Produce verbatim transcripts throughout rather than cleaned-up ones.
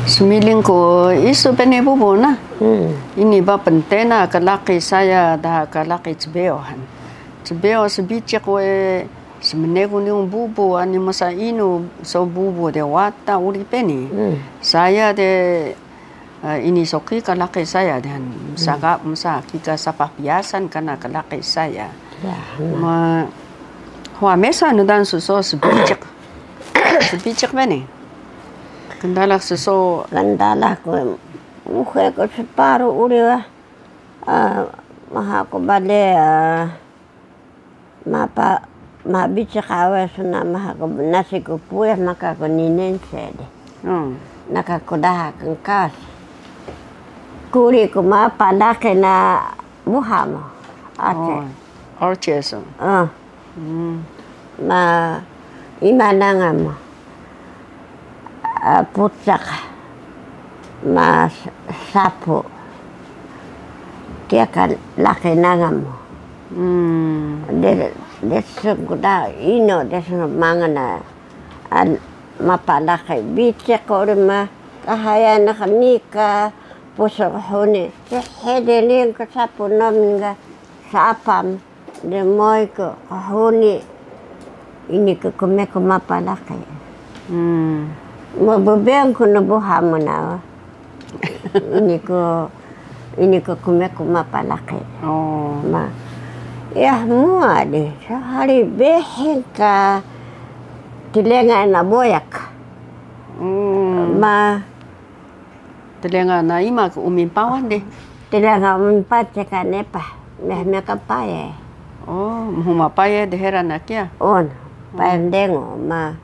Smiling ku isu peni bubu na. Hmm. Ini ba pntena ka laqi saya daha ka laqi cbeyo han. Cbeyo sbiciq we smnegu ni bubu ani msa inu so bubu de wada uri peni. Hmm. Saya de, eh, ini so kika laqi saya de han. Msa ka, msa kika sapah pyasan kana ka laqi saya. Ya, hmm. Ma, huwa mesa nu dan su so sbiciq. Sbiciq peni. Kndalax su so. Kndalax ku, uxe ku sparu uri wa. Ah, maha ku bale, ah, mapa, ma biciq awe suna maha ku nasi ku puya maka ku ninense de. Hmm. Naka ku daha kngkas. Kuri ku mapa laqi na buha mu. Ace. Oh, orches. Ah. Hmm. Ma, ima nangan mu. Ah, pucak. Ma, sapu. Kiya ka laqi nangan mu. Hmm. De, de sngda ino, de sngda mangan na. An, mapa laqi biciq uri ma, kahaya naq nika, pusu qhuni. Sehe de ling ka sapu nomin ga sapam. De moy ku qhuni. Ini ku kmeku mapa laqi. Hmm. Mo bbeun ku na buha mu na. Ini ku, ini ku kmeku mapa laqi. Oh. Ma. Ya, mua de. Sahari behing ka tlenga na boyak. Hmm. Ma. Tlenga na ima ku umin pawan de. Tlenga umin pawan ceka nepah. Meh meka paye. Oh, mhuma paye de heran na kiya. On, paye dengo ma.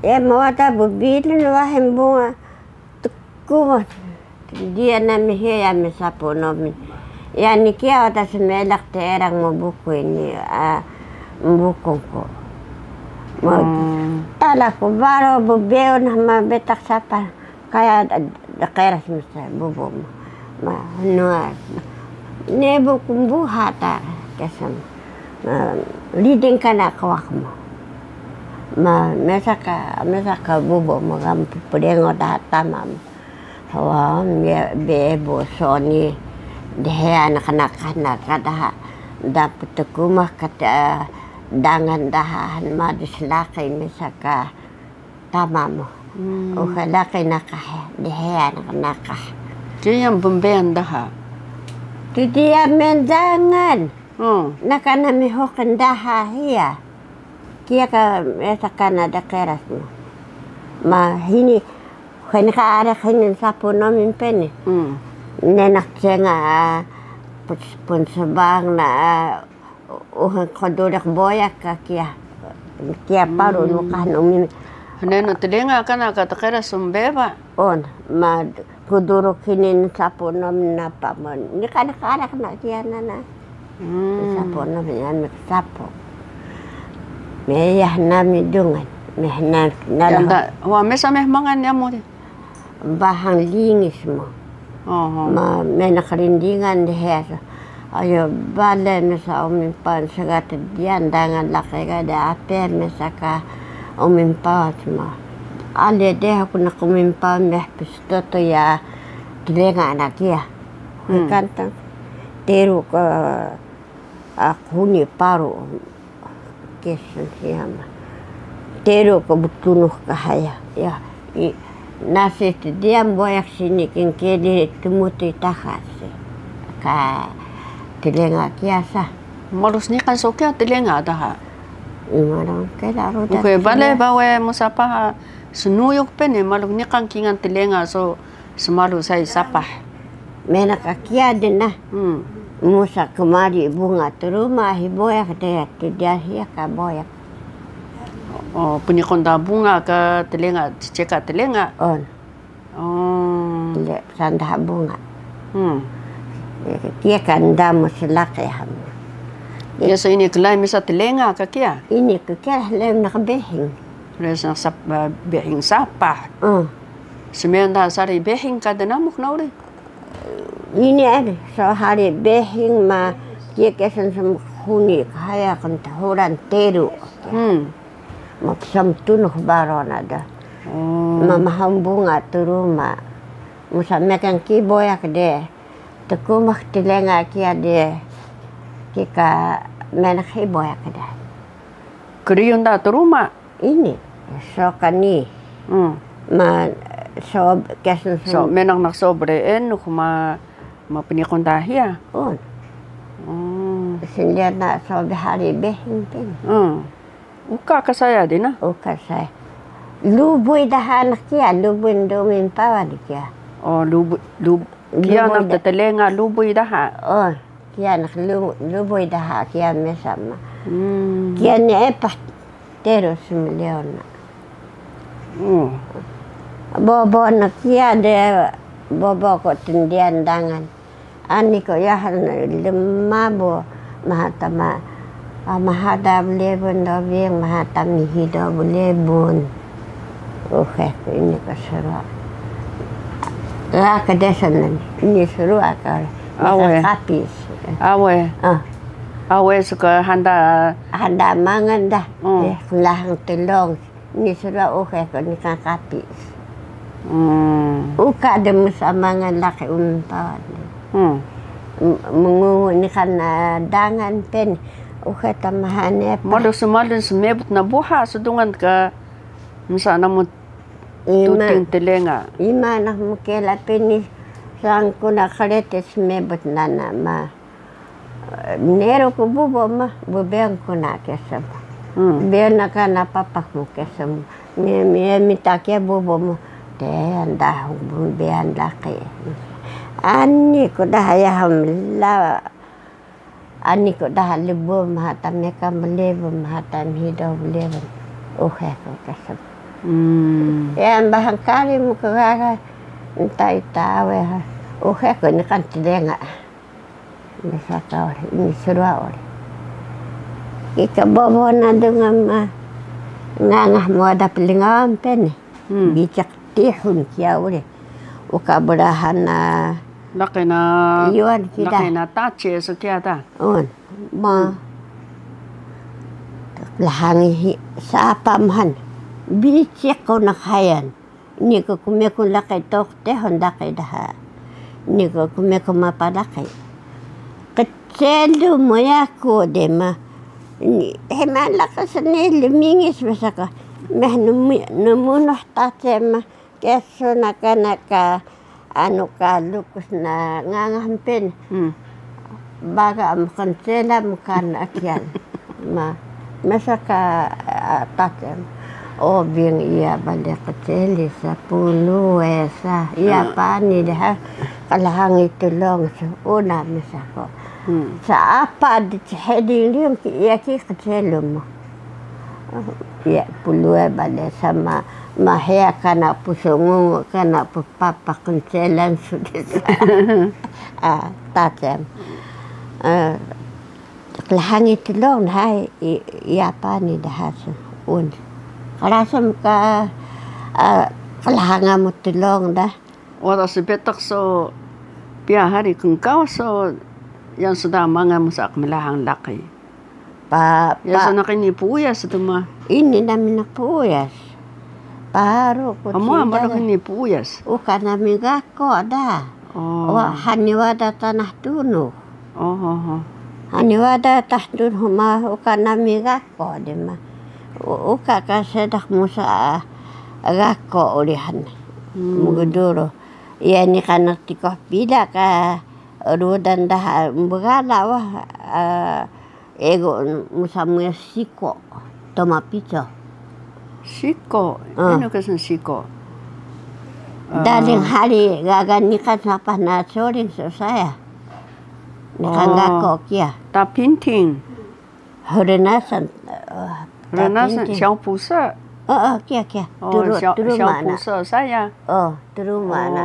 E, ma wada bbilen wahin bunga. Tku ma. Dia nami hiya mi sapu nomin. Ya ni kiya wada smelak te erang mbuku ini, ah, mbukung ku. Ma, hmm, tala ku baro bbeun ma betaq sapah. Kaya dqeras mesa bubu mu. Ma, nuwa. Nebu ku mbuha ta kesun. Ma, riding kana qwaq mu. Ma, mesa ka, mesa ka bubu mu ga mprengo daha tama mu. Wa, be, be bu soni dheya naq naq naq daha da ptkumah ka, eh, dangan daha han madis laqi mesa ka. Tama mu. Hmm. Uxe laqi naqah, dheya naq naqah. Kiya bnbeyan daha. Kiya mndangan. Hmm. Naka nami huqin daha hiya. Kiya ka mesa kana dqeras mu. Ma hini, hini ka ariq hini sapu nomin peni. Hmm. Nenaq cenga, ah, pun-, punsbang na, ah, uhan qduriq boyak ka kiya. Kiya paru nuqah numi. Hnenu tlenga kana ka tqeras mbeba. On, ma qduriq hini sapu nomin napa mu. Niqan qaraq na kiya nana. Hmm. Sapu nomin nami sapu. Meyah nami dungan. Meyah nami. Wa mesa meh mangan yamu di. Bahang lingis mu. Oho. Ma, menaq rindingan dheya. Ayo, bale mesa umin pawan sgata diyan dangan laqi ga de ape mesa ka umin pawan mu. Ale dheya ku naq umin pawan meh pstoto ya tlenga na kiya. Hmm. Kantang teru ka, ah, qhuni paru. Kesun hiya ma. Teru ka btunux ka haya. Ya, i, nasi tdiyan boyak sini knkedi tmutuy taxa si. Ka tlenga kiya sa. Malu sniqan so kiya tlenga daha. Ima rong kela rudan. Uke bale bawe musa paha snuyuk peni malu niqan kingan tlenga so. Smalu sai sapah. Mena ka kiya dna. Hmm. Musa kmari bunga truma hi boyak de, tdiya hiya ka boyak. Oh, pniqun da bunga ka tlenga, cceka tlenga. On. Oh. Ile, sandah bunga. Hmm. Kiya ka nda mu slaqi ham. Ya, so ini klai mesa tlenga ka kiya? Ini ka kiya lem naq behing. Lem naq sap-, behing sapah. Hmm. Smeyan daha sari behing ka dnamux na uri? Ini ede, so hari behing ma, kiya kesun smhuni, haya kan tahuran teru. Hmm. Ma psam tunux baro na da. Ma, mahang bunga truma. Musa mekan ki boyak de. Tkumux tlenga kiya de. Kika menak hi boyak de. Kriyun da truma? Ini, so kani. Ma, so kesun. So, menak nak so breen, ma, ma pnikun da hiya. Un. Sindian na so bihari behing pin. Uka ka saya di na? Uka saya. Lubuy daha anak kiya, lubuy ndumin pawan kiya. O, lubuy, lub-, kiya anak tetlenga lubuy daha. O, kiya anak lu-, lubuy daha kiya mesa ma. Kiya ni epah terus meleona. Bobo na kiya de, bobo ko tendian dangan. Ani ko yahan lmabu, maha tama, maha da blebun do bing, maha tami hido blebun. Uxe ko ini ko srwa. Ga ka desan nani, ini srwa ka. Awe. Kapis. Awe. Awe suka handa. Handa mangan da. Lahang telong. Ini srwa uxe ko niqan kapi. Uka de musa mangan laqi unta. Mngungu niqan dangan peni uxe tama hane pa. Malu smalu smebut na buha sdungan ka mesa namu tuting tlenga. Ima nak mkela peni sangku na krete smebut nana ma. Neru ku bubu ma, bubean ku na kesem. Bean na kana papak mu kesem. Mi, mi, mi ta ke bubu mu. Te anda bubean laqi. Ani ku daha ya hamla. Ani ku daha lebu ma hata meka melebu ma hata mhido melebu. Uxe ku kesem. Ya bahang kari mu ke gaga. Nta ita awe ha. Uxe ku ini kan tlenga. Mesa ka uri, ini srwa uri. Kika bobo na dungan ma ngangah mu wada plingawan peni. Bicik tihun kiya uri. Uka brahan na. Laqi na. Iwan kida. Laqi na tace so kiya ta. Un. Ma. Lahangi hi sapa mahan. Bicik ko nak hayan. Ini ku kmekun laqi toq tehun laqi daha. Ini ku kmekun mapa laqi. Kcelu mu yaku de ma. Ini hema laqi seni lmingis mesa ka. Meh nmunuh tace ma. Kesun na kana ka anu ka lukus na ngangah mpin. Baga mkncela mkan akian. Ma, mesa ka, ah, tatem. O bing iya bale kceli sapulu esa. Iya pani daha kalahangi tulong su una mesa ko. Sa apa di cheding liung ki iya ki kcelu mu. Iya pulue bale sama mahea kana pusungu kana pu Papa kncelan su desa. Ah, tatem. Klahangi tlong hai iya pani daha su un. Kalasam ka, ah, klahanga mu tlong da. Wada sbetak so piya hari knkawas so yang suda mangan mu sa kmlahang laqi. Pa, ya pa. Sana kini puyas tu ma. Ini nami nak puyas. Paru ku. Amu ama kini puyas. Uka nami gako da. Oh. Wa hani wada tanah tunu. Oh, oh, oh. Hani wada tanah tunu ma uka nami gako de ma. Uka ka sedak musa gako ulihan. Mgduru. Iya ni kana tiko pila ka rudan daha mbgala wa. Ego musa muya siko, toma pico. Siko, inu kesun siko? Daling hari gaga niqan sapah na soring so saya. Niqan gako kiya. Tapinting. Hrenasan. Hrenasan, siang pusa. Oh, oh, kiya, kiya. Turu, turu mana. Siang pusa saya. Oh, turu mana.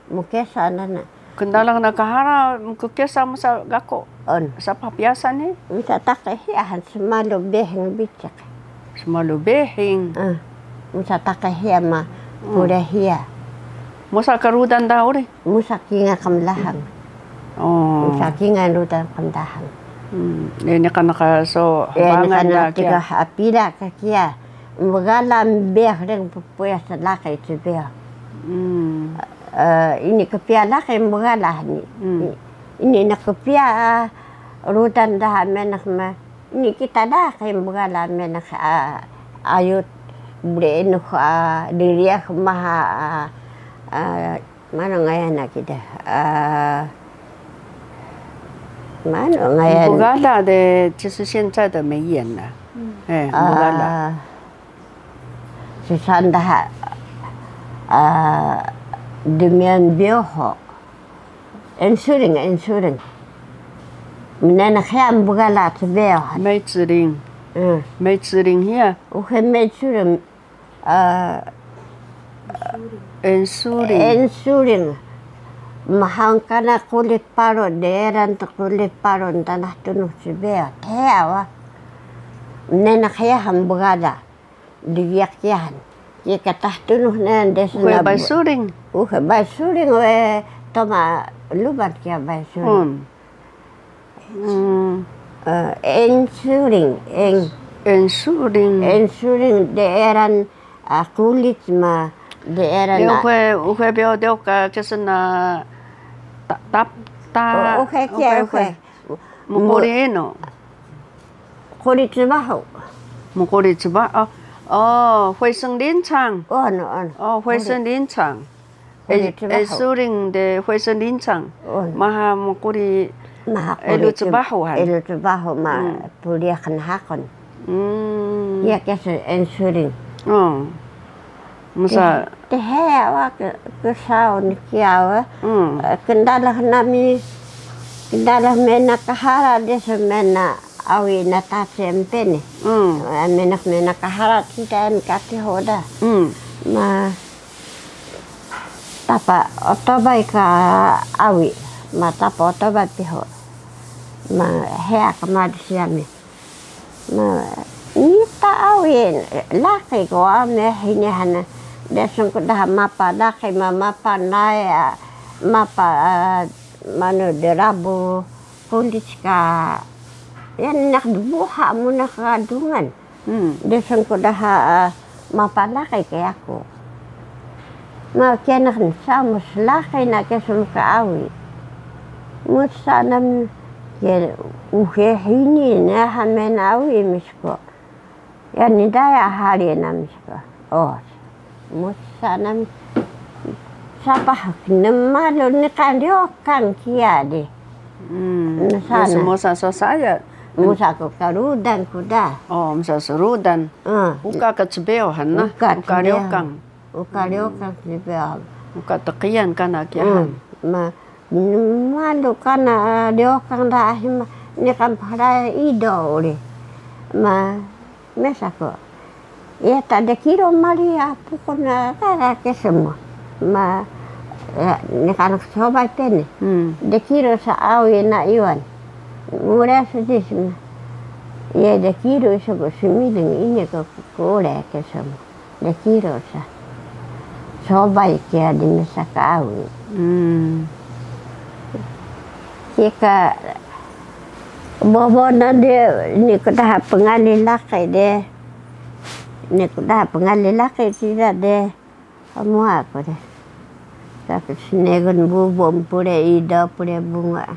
Mkesa nana. Kndalang na kahara mkkesa mesa gako. On. Sapah pyasan ni? Mesa taqi hiya han smalu behing bicik. Smalu behing. Mesa taqi hiya ma pure hiya. Mesa ka rudan da uri? Mesa kingal kmlahang. Oh. Mesa kingal rudan kmlahang. Ini kana ka so bangan da kiya. Tiga apira ka kiya. Mgala mbeyax reng ppuyas laqi cbeyo. Ini kpiya laqi mgala ni. Ini na kpiya rudan daha menax ma. Ini kita daha kay mgala menax ayut bre inux ririyax maha manu ngayan na kida. Manu ngayan. Mgala de 就是现在的眉眼啊。Mgala. Sisaan daha dmiyan biyoho. Ensuring, ensuring. Mnena khiya mbgala cbeyo. Meycring. Meycring hiya. Uxe meycring. Ensuring. Ensuring. Mhang kana qulit paru, deeran tu qulit paru, tanah tunux cbeyo. Teya wa. Mnena khiya mbgala. Dgiyaq kiya han. Kiya ka tah tunux na desu. Uxe na bay suring. Uxe bay suring we tama luban kiya bay suring. En suring, en. En suring. En suring deeran qulit ma deeran. Uxe, uxe biyo deo ka kesa na tap ta. Uxe kiya uxe. Mquri inu. Quri cbahu. Mquri cbahu. O, 惠生林场. Ono, ono. O, 惠生林场. Ensuring de 惠生林场. Maha mquri elu cbahu han. Elu cbahu ma puriyax nahaqun. Iya kesun ensuring. Msa. Tehe wa ksaun kiya wa. Kndalax nami, kndalax mena kahara desu mena awi na tace mpeni. Mena, mena kahara cida mi ka Pihu da. Ma tapa otobay ka awi, ma tapa otobay Pihu. Ma heya ka madu siyami. Ma, mita awi laqi ku ami hini han, desun ku daha mapa laqi ma mapa nai, mapa manu drabu, qulit ka. Iya naq dbuha mu naq ka dungan. Desun ku daha mapa laqi ka yaku. Ma kiya naq nsa mslaqi na kesun ka awi. Msa nami kiya uxe hini na hamen awi misku. Iya ni daya hari nami sku. O, msa nami sapah nmalu niqan ryokan kiya di. Msa na. Msa so saya. Msa ku ka rudan ku da. O, msa so rudan. Uka ka cbeyo han na. Uka ryokan. Uka ryokan cbeyo. Uka tqiyan kana kiya han. Ma, malu kana ryokan da ahi ma, niqan phara ido uri. Ma, mesa ku. Iya ta de kiro mari apuku na kaka kesun mu. Ma, niqan sobay peni. De kiro sa awi na iwan. Mura sudis ma. Iya de kiro isu ku smiling ini ku kure kesun mu. De kiro sa. Sobay kiya di mesa ka awi. Kika bobo na de, ini ku daha pngali laqi de. Ini ku daha pngali laqi cida de. Mua ku de. Tapi snegun bubu mpure ido pure bunga.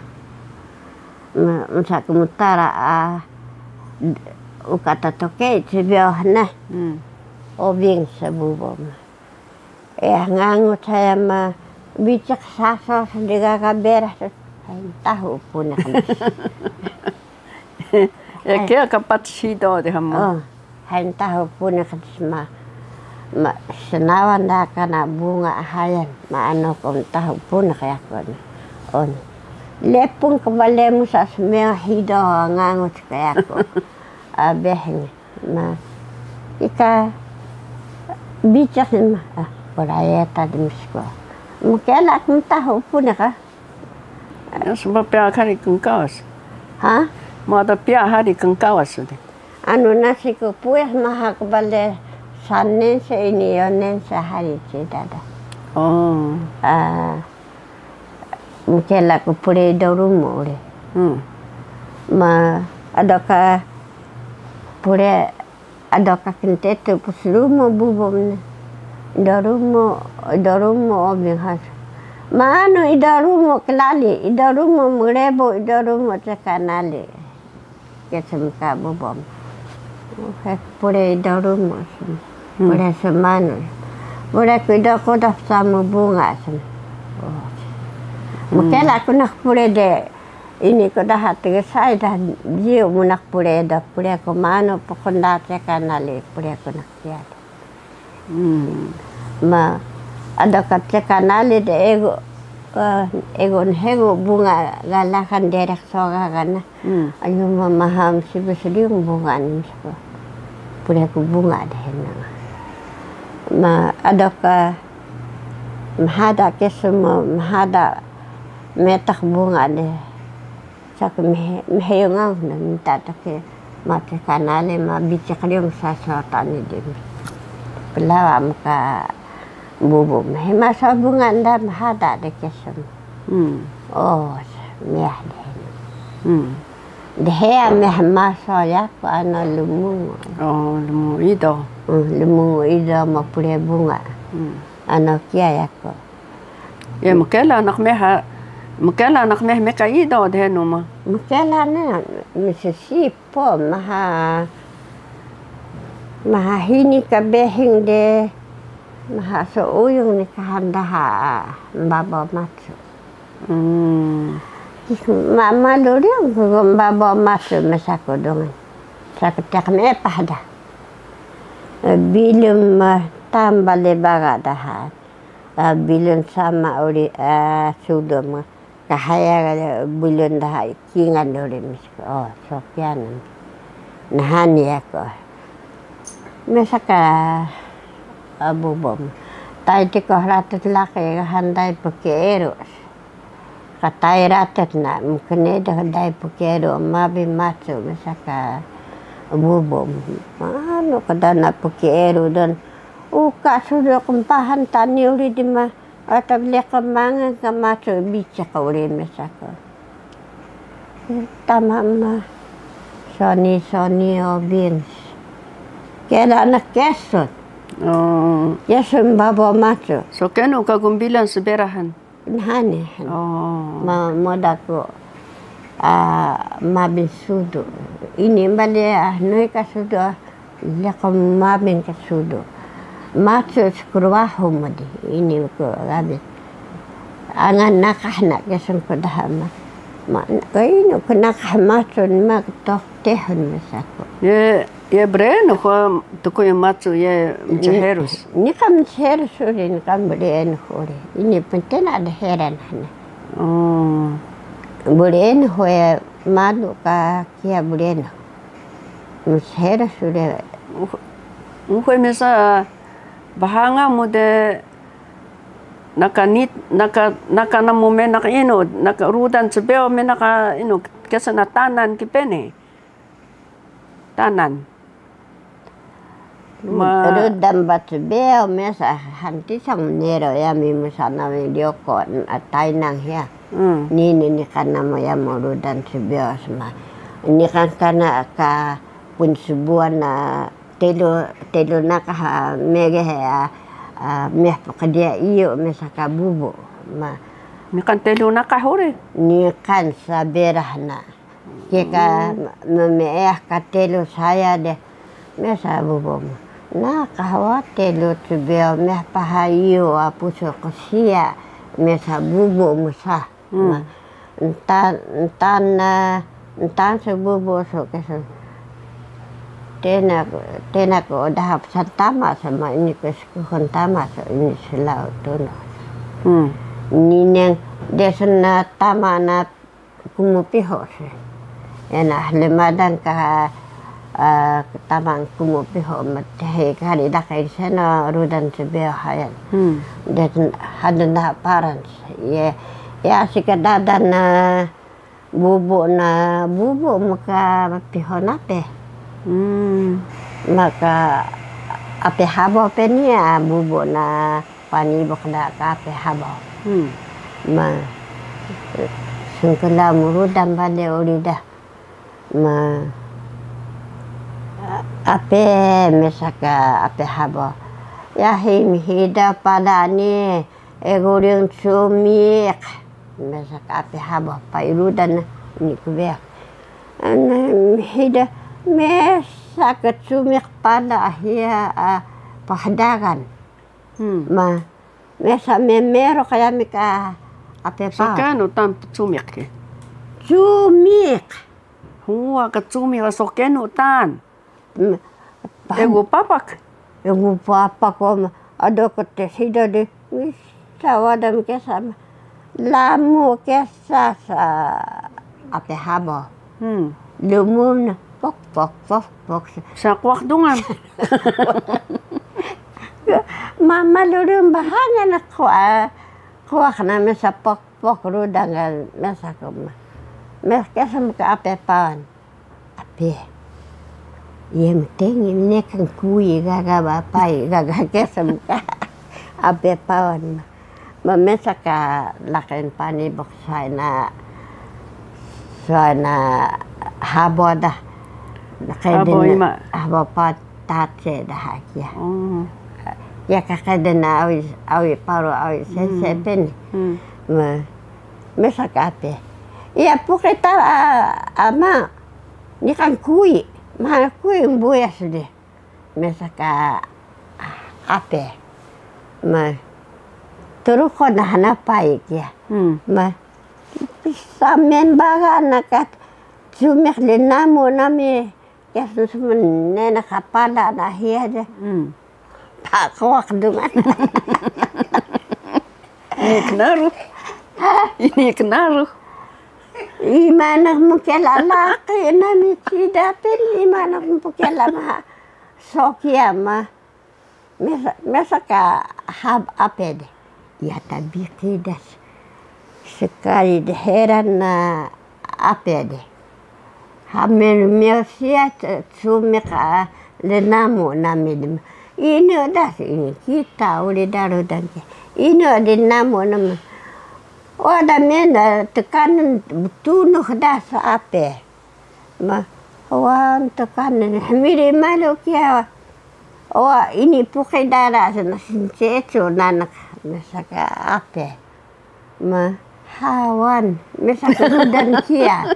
Msa ku mtara uka ta toke cbeyo hna. Obing sa bubu ma. Iya ngangut saya ma bicik saso sdgaga berah. Hay ntahu puniq. Iya kiya ka patis ido de hama. Hay ntahu puniq sma. Ma snawan da kana bunga hayan, ma anu ku ntahu puniq yaku na. Lepung kbale mu sa smewa hido ngangut ka yaku. Abeh ni ma ika bicik ni ma, ah, puraya ta di msku. Mkela ku ntahu puniq ka. Sma piya hari knkawas. Ha? Ma da piya hari knkawas de. Anu nasi ku puyas maha kbale 三年生 ini 四年生 hari cida da. O. Mkela ku pure ido rumu uri. Ma ado ka pure Ado ka kntetu psrumu bubu mne. Ido rumu, ido rumu o binghas. Maanu ido rumu klali, ido rumu mrebu, ido rumu ceka nali. Kesun ka bubu. He pure ido rumu. Pure smanu. Pure ku ido ku da samu bunga sun. Mkela ku naq pure de. Ini ku daha tgsai da jiu mu naq pure da pure ku maanu pukun da ceka nali pure ku naq kiya. Ma ada ka ceka nali de egu, egu nhegu bunga ga lahan derek soga ga na. Ayu ma maha msibus riung bunga ni msibus. Pure ku bunga de hena. Ma ada ka mhada kesun ma mhada metak bunga de. Saku mhe-, mheyung au na mta ta ke ma ceka nali ma bicik riung sa so tani di. Plawa mka bubu mhe ma so bunga nda mhada de kesun. O, miyah de hena. De heya miyah ma so yaku ano lmungu. O, lmungu ido. Lmungu ido ma pure bunga. Ano kiya yaku. Ye mkela naq meha, mkela naq meha meka ido de henu ma. Mkela na, msisipo, maha, maha hini ka behing de, maha so uyung ni ka handaha, mbabo macu. Ma, malu riung ku mbabo macu mesa ku dungan. Saku tiak meepah da. Bilum ma tamba le baga daha. Bilun sama uri sudu ma kahaya bilun daha kingan uri misku. O, so kiya na. Nahani yaku. Mesa ka bubu ma. Tai tiko hratut laqi ga handai pkeeru. Ka tai ratut na mknedo dai pkeeru ma bi macu mesa ka bubu ma. Maanu ka dana pkeeru dan uka sudu qmpahan tani uri di ma. Ata bleq mangan ka macu bicik uri mesa ka. Tama ma. Soni, soni o bins. Kela na kesun. Kesun babo macu. So kenu ka gumbilan sberahan. Nahani. Ma moda ku mabin sudu. Ini mbali ah noi ka sudu ah. Leko mabin ka sudu. Macu skruahu modi. Ini ku gabi. Angan nakah na kesun ku daha ma. Ma ko inu ku nakah macu ma tok tehun mesa ku. Ye. Ye breenux, tukuy macu ye mcherus. Niqan mcherus uri, niqan breenux uri. Ini pntena de heran hana. Breenux ye malu ka kiya breenux. Mcherus uri. Uxe mesa bahanga mu de naka nit, naka, naka namu menaq inu, naka rudan cbeyo menaq inu, kesun na tanan ki peni. Tanan. Rudan ba cbeyo mesa hanti sang nero yami musa nami ryoko, Tainang hiya. Nini niqan namu yamu rudan cbeyo sma. Niqan kana ka pun sbuan na telu, telu nakah mege he meh pqdiya iyu mesa ka bubu. Ma. Niqan telu nakah uri? Niqan saberah na. Kika mmeeyah ka telu saya de. Mesa bubu mu. Nakah wa telu cbeyo meh paha iyu wa pusu qsiya mesa bubu mu sa. Ntan, ntan, ntan su bubu su kesun. Tena, tena ku daha psan tama sama ini ku skuhun tama su ini slau tunu. Nineng desun na tama na Kumu Pihu si. Ena hlemadan ka tama Kumu Pihu mtehe kari daka irseno rudan cbeyo hayan. De hadun daha paran si. Ye, ya si ka dadan na bubu na bubu mka Pihu nape. Maka ape habo pe niya bubu na Pani buk da ka ape habo. Ma sngkla mu rudan bale uri da. Ma Ape, mesa ka Ape Habo. Yahi mhida pala ni, egu riyung cumiq. Mesa ka Ape Habo, pai rudan na, ini ku beak. Ana mhida, mesa ka cumiq pala hiya, a, pahdagan. Hmm. Ma, mesa memero ka yami ka Ape Pawan. So kenu tan cumiq ke? Cumiq. Huwa ka cumiq so kenu tan. Mm, paham. Egu papak. Egu papak ko ma. Ado ko te sida de. Misa wada mkesa ma. Lamu kesa sa Ape Habo. Hmm. Lumun na pok, pok, pok, pok. Sa kuak dungan. Mama lurun bahangan aku, ah, kuak na mesa pok, pok rudan ga mesa ko ma. Mes kesa mka Ape Pawan. Ape. Iya mtengi mnekan kui gaga bapai, gaga kesem ka Ape Pawan. Ma mesa ka laqi pani bok sai na, sai na Habo da. Habo ima? Habo pa tace da ha kiya. Oh. Kiya ka kede na awi, awi paru, awi sese peni. Hmm. Ma, mesa ka Ape. Iya puqi ta, a, ama. Niqan kui, maha kui mbuyas de. Mesa ka Ape. Ma, Truku na hanapai kiya. Hmm. Ma, pisa membaga na ka cumiq de namu nami kiya, susu mnena ka pala na hiya de. Hmm. Pakuak dungan. Ini knaru. Ini knaru. Ima naq mkela laqi nami cida peni, ima naq mkela ma so kiya ma. Mesa, mesa ka Hab Ape de. Iya ta biqi das. Skari de heran na Ape de. Hamil miyosiya cumiq lnamu nami de. Ini das ini kita uri daru dan ke. Ini di namu nami. Wada mena tkanan tunux das Ape. Ma, wan tkanan hmiri malu kiya. Wa ini puqi dara sana sincecu nanak mesa ka Ape. Ma, hawan, mesa ka rudan kiya.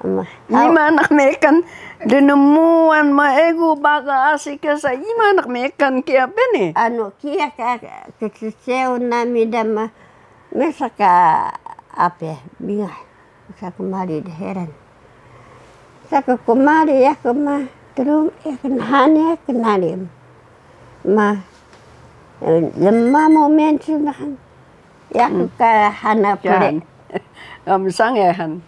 Ma, haw- Ima naq mekan dnmuan ma egu baga asi kesa, ima naq mekan kiya peni? Anu kiya ka, kceceu nami da ma, mesa ka Ape, bingah. Sa kmari de heran. Sa ka kmari yaku ma, trum, yaku nhani, yaku nari. Ma, eh, lma mu mencu nahan. Yaku ka hana pure. Kan. Am sang ya han.